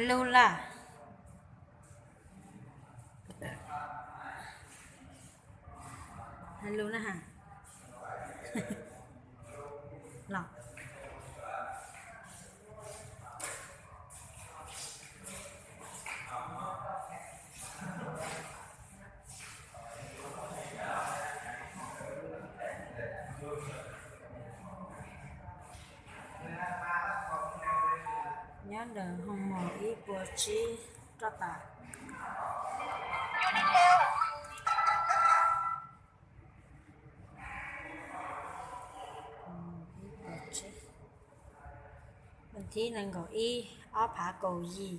Lug lawm. Lug na ha. Los. Nyob ntawm hoo mom ib puas tsib roj tas. Ib puas tsib. Vas thib nees nkaum ib, ob phav kaum yim.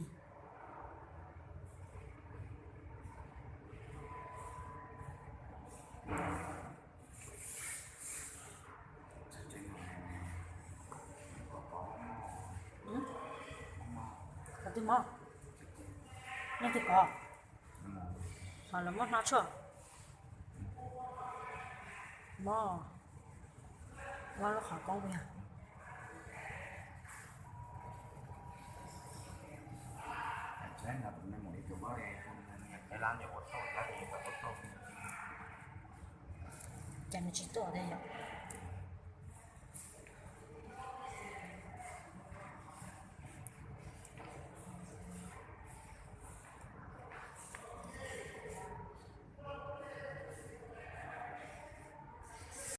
Qhov twg mob? Leej twg pov? Ho los muab hnov tshuaj. Mob. Mob lub qhov koob puas yog? Cas nws tsis tuaj thiab yom?